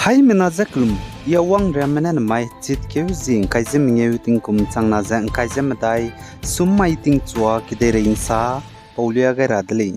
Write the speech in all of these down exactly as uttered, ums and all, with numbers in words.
Aimena ze kelum, I Awang Riamme ne nemai chitkeu zi ngkai ze mengeu tingkum changna ze ngkai ze medai, sum mai tingchua kedeirei nsa paulia gai ra de lei.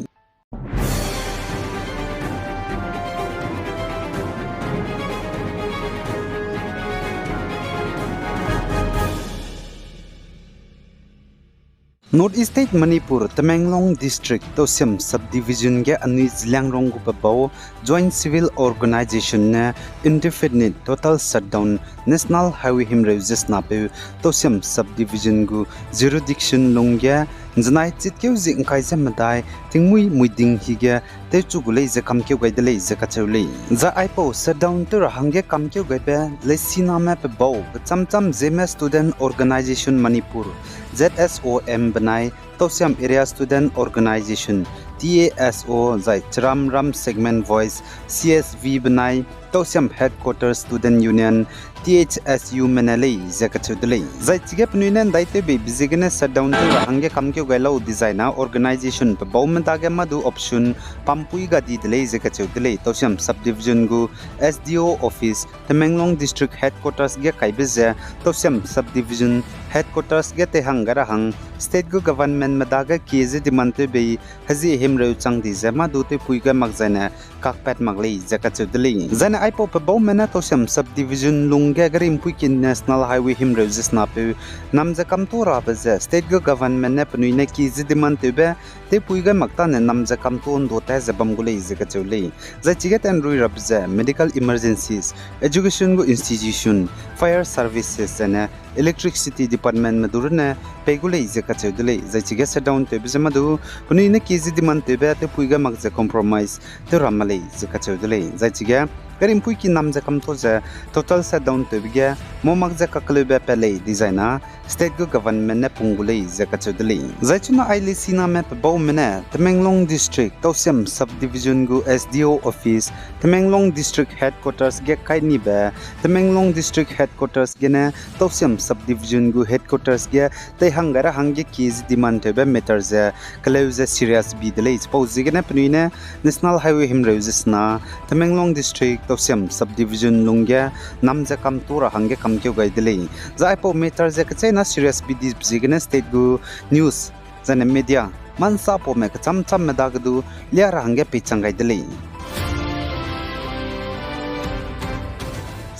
North East State Manipur, Tamenglong District, Tousem Subdivision ge anui Zeliangrong gu pebau Joint Civil Organization ne indefinite total shutdown National Highway himreu ze senapeu Tousem Subdivision gu jurisdiction lungge nzenai chitkeu zi ngkai ze medai tingmui muiding hige tewchu gu lei ze kamkeu gai de lei ze kacheu lei. Zai aipau shutdown tew ra hangge kamkeu gaibe leisiname pebau kechamcham Zeme Student Organization Manipur, Z S O M benai Tousem Area Student Organization, T A S O, zai Charam Ram Segment Voice, C S V benai Tousem Headquarters Student Union, T H S U me ne lei ze kacheu de lei. Zai chige penui ne ndaitewbeibe ziegene shutdown tew ra hangge kamkeu gai lau dizai na organization pebaume dage madu option pampui ga di de lei ze kacheu de lei. Tousem Subdivision gu S D O Office, Tamenglong District Headquarters ge kaibe ze Tousem Subdivision Headquarters ge teihang gai ra hang State gu Governmentme dage kie ze demand tewbei hezie himreu chang di ze madu tewpui gai mak zaine kakpat mak lei ze kacheu de lei. Zaine aipau pebaume ne Tousem Subdivision lungge garimpui ki National Highway himreu ze senapeu nam ze kamto rabe ze State gu Government ne penui ne kie ze demand tewbe tewpui gai mak tane nam ze kamto ndu ta ze bam gu lei ze kacheu lei. Zai chige tenrui rabe ze medical emergencies, education gu institution, fire services zaine Electricity Departmentme du runne pei gu lei ze kacheu de lei. Zai chige shutdown tewbe ze madu penui ne kie ze demand tewbe tewpui gai mak ze compromise tew ra ma lei ze kacheu de lei. Zai chige garimpui ki nam ze kamto ze total shutdown tewbe ge mâ mak ze kakeleube pat lei dizai na State gu Government ne pung gu lei ze kacheu de lei. Zai chuna ai leisiname pebaume ne Tamenglong District Tousem Subdivision gu S D O Office, Tamenglong District Headquarters ge kai nibe, Tamenglong District Headquarters gene Tousem Subdivision gu Headquarters ge teihang gai ra hangge kie ze demand tewbe matter ze keleu ze serious bi de lei. Chipau ziegene penui ne National Highway himreu ze sena Tamenglong District Tousem Subdivision lungge nam ze kamto ra hangge kamkeu gai de lei. Zai aipau matter ze kecheîna serious bi dibe ziegene state gu news zaine media mansa paume kechamchamme dage du lia ra hangge peichang gai de lei.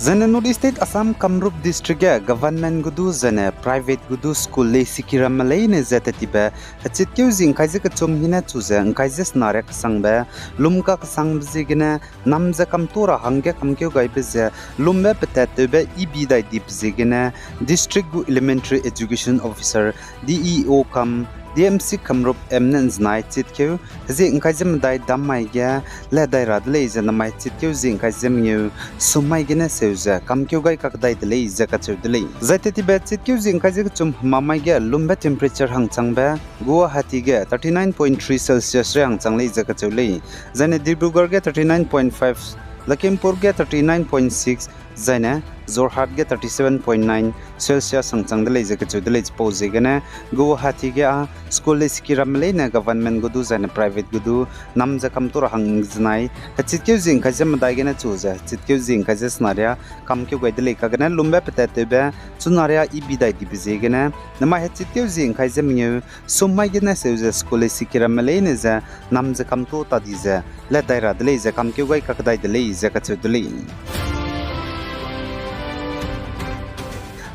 Zaine North East State Assam Kamrup District ge government gu du zaine private gu du school leisiki ramme leine ze tat tibe hechitkeu zi ngkai ze kechum hine chu ze ngkai ze senaria kesangbe, lum kakesangbe ziegene nam ze kamto ra hangge kamkeu gaibe ze lumbe petat tewbe ibi dai dibe ziegene district gu elementary education officer, D E O cum D M C Kamrup M ne nzenai chitkeu hezie ngkai ze medai dam mai ge le dai ra de lei ze namai chitkeu zie ngkai ze mengeu sum mai gene seu ze kamkeu gai kakdai de lei ze kacheu de lei. Zai tat tibe chitkeu zie ngkai ze kechum hema mai ge lumbe temperature hangchangbe Guwahati ge thirty nine point three Celsius rei hangchang lei ze kacheu lei. Zaine Dibrugarh ge thirty nine point five, Lakhimpur ge thirty nine point six, zaine Jorhat ge thirty seven point nine Celsius hangchang de lei ze kacheu de lei. Chipau ziegene Guwahati ge â school leisiki ramme leine government gu du zaine private gu du nam ze kamto ra hang zenai hechitkeu zie ngkai ze medai gene chu ze hechitkeu zie ngkai ze senaria kamkeu gai de lei. Kagene lumbe petat tewbe chunaria ibi dai dibe ziegene namai hechitkeu zie ngkai ze mengeu sum mai gene seu ze school leisiki ramme leine ze nam ze kamto ta di ze le dai ra de lei ze kamkeu gai kakdai de lei ze kacheu de lei.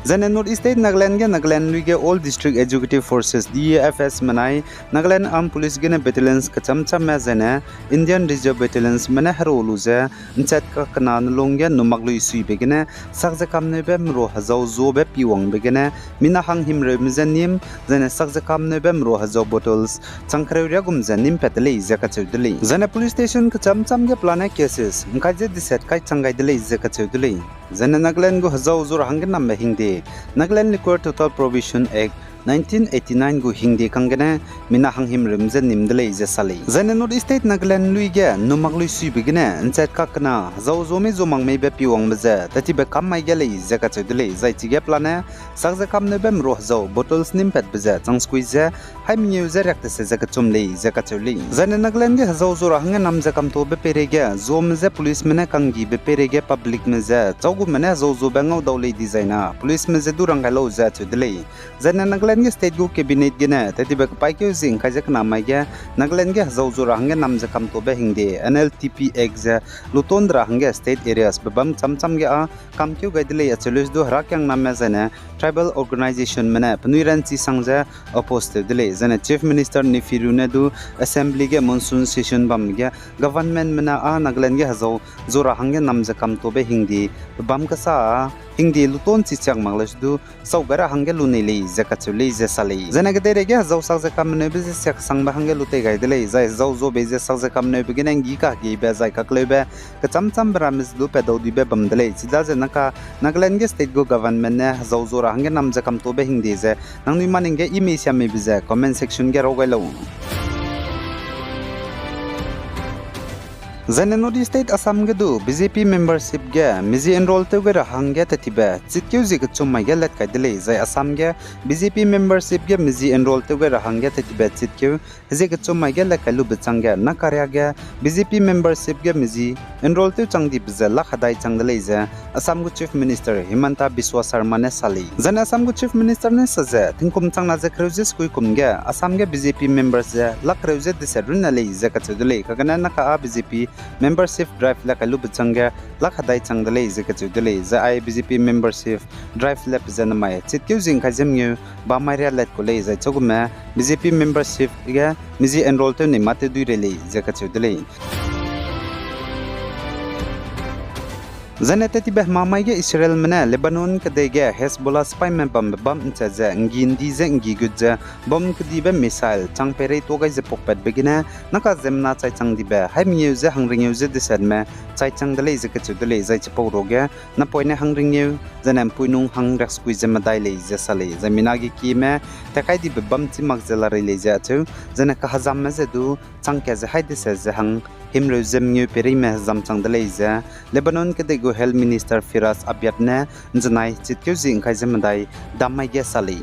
Zaine North East State Nagaland ge Nagaland lui ge All District Executive Forces, D E F S menai Nagaland Armed Police gene battalions kechamchamme zaine Indian Reserve Battalions me ne hero lu ze nchat kakena ne lung ge numak lui suibe gene sak ze kamneube meru hezau zuabe piwangbe gene mina hang himreume ze nîm, zaine sak ze kamneube meru hezau bottles chang kereu riagum ze nîm pat de lei ze kacheu de lei. Zaine police station kechamcham ge pelane cases ngkai ze deset kai chang gai de lei ze kacheu de lei. Zaine Nagaland gu hezau zu ra hangge nambe hingde Nagaland Liquor Total Prohibition Act nineteen eighty nine gu hingde kang gene mina hanghimrem ze nim de lei ze sa lei. Zaine North East State Nagaland lui ge numak lui suibe gene nchat kak kena hezau zo mei zo mak meibe piwangbe ze tattibe kam mai ge lei ze kacheu de lei. Zai chige pelane sak ze kamneube mru hezau bottles nimpatbe ze chang sekui ze hai mengeu ze riak tese ze kechum lei ze kacheu lei. Zaine Nagaland ge hezau zo ra hangge nam ze kamtobe peireige zuame je policeme ne kanggibe peireige publicme ze châugume ne hezau zobe ngau dau lei dizaina policeme je du rang gai lau ze acheu de lei. Zaine Nagaland ge state gu cabinet gene tattibe kepaîkeu zi ngkai ze kena mai ge Nagaland ge hezau zo ra hangge nam ze kamtobe hingde N L T P Act ze luton de ra hangge state areasbe bam cham cham ge â kamkeu gai de lei acheu lei du herakiangname zaine tribal organizationme ne penui ranchi sang ze oppose tew de lei. Zaine Chief Minister Neiphiu Rio ne du assembly ge monsoon session bam ge governmentme ne â Nagaland ge hezau zo ra hangge nam ze kamtobe hingde bam kesa â hingde luton chichiak mak lei du sau gai ra hangge lu nei lei ze kacheu lei ze sa lei. Zaine kedeireige hezau sak ze kamneube ze siaksangbe hangge lu tei gai de lei, zai hezau zo bei ze sak ze kamneube gene nggi kahegeibe zai kakleube kecham chambe ramme ze du pat dau dibe bam de lei. Chidaze naka Nagaland ge state gu government ne hezau zo ra hangge nam ze kamtobe hingde ze nangnui maning ge i mei sia meibe ze comment section ge raw gai lau. Zaine North East State Assam ge du B J P membership ge mizi enroll tew gai ra hangge tattibe chitkeu zie kechum mai ge lat kai de lei, zai Assam ge B J P membership ge mizi enroll tew gai ra hangge tattibe chitkeu hezie kechum mai ge lat kai lube changge nakaria ge B J P membership ge mizi enroll tew chang dibe ze lak hedai chang de lei ze Assam gu Chief Minister Himanta Biswa Sarma ne sa lei. Zaine Assam gu Chief Minister ne sa ze tingkum changna ze kereu ze sekui kum ge Assam ge B J P members ze lak kereu ze deset runne lei ze kacheu de lei. Kagene naka â B J P membership drive lat kai lube changge lak hedai chang de lei ze kacheu de lei. Zai ai B J P membership drive latbe ze namai chitkeu zie ngkai ze mengeu bam mai ria lat ku lei, zai châugume B J P membership ge mizi enroll tew nei mâ tew dui rei lei ze kacheu de lei. Zaine tattibe hemamai ge Israelme ne Lebanon kedei ge Hezbollah sipaîme bambe bam nchat ze nggi ndi ze nggi gut ze bomb kedibe missile chang peirei tuâ gai ze pakpatbe gene naka ziemmena chai chang dibe hai mengeu ze hangringeu ze desetme chai chang de lei ze kacheu de lei, zai chipau ruage napoine hangringeu zaine mpuinung hangriaksekui ze medai lei ze sa lei, zai mina gekieme tat kai dibe bam chî mak ze la rei lei ze acheu, zaine kahezamme ze du chang kat ze hai deset ze hang himreu ze mengeu peireime hezam chang de lei ze Lebanon kedei gu Health Minister Firas Abiad ne nzenai chitkeu zie ngkai ze medai dam mai ge sa lei.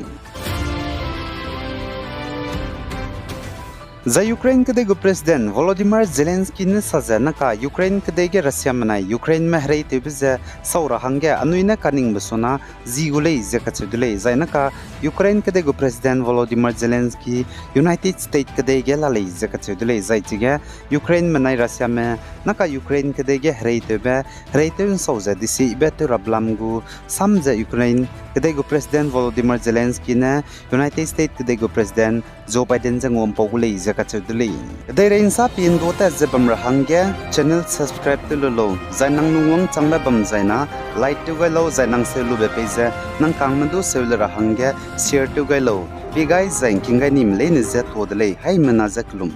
Zai Ukraine kedei gu President Volodymyr Zelensky ne sa ze naka Ukraine kedei ge Russiame nai Ukraineme hereitewbe ze sau ra hangge anui ne kaningbe suna zi gu lei ze kacheu de lei. Zai naka Ukraine kedei gu President Volodymyr Zelensky United States kedei ge la lei ze kacheu de lei. Zai chige Ukraineme nai Russiame naka Ukraine kedei ge hereitewbe hereitew nsau ze desibe tew rap lam gu sam ze Ukraine kedei gu President Volodymyr Zelensky ne United States kedei gu President Joe Biden ze nguampau gu lei ze kacheu de lei. Kedeirei nsa pi nduâtat ze bam ra hangge channel subscribe tew lu lau, zai nang lungwangchangbe bam zaina like tew gai lau, zai nang seu lube pei ze nang kangme du seu le ra hangge share tew gai lau. Pi gai zai ngking gai nime leine je tuâ de lei, haimena je kelum.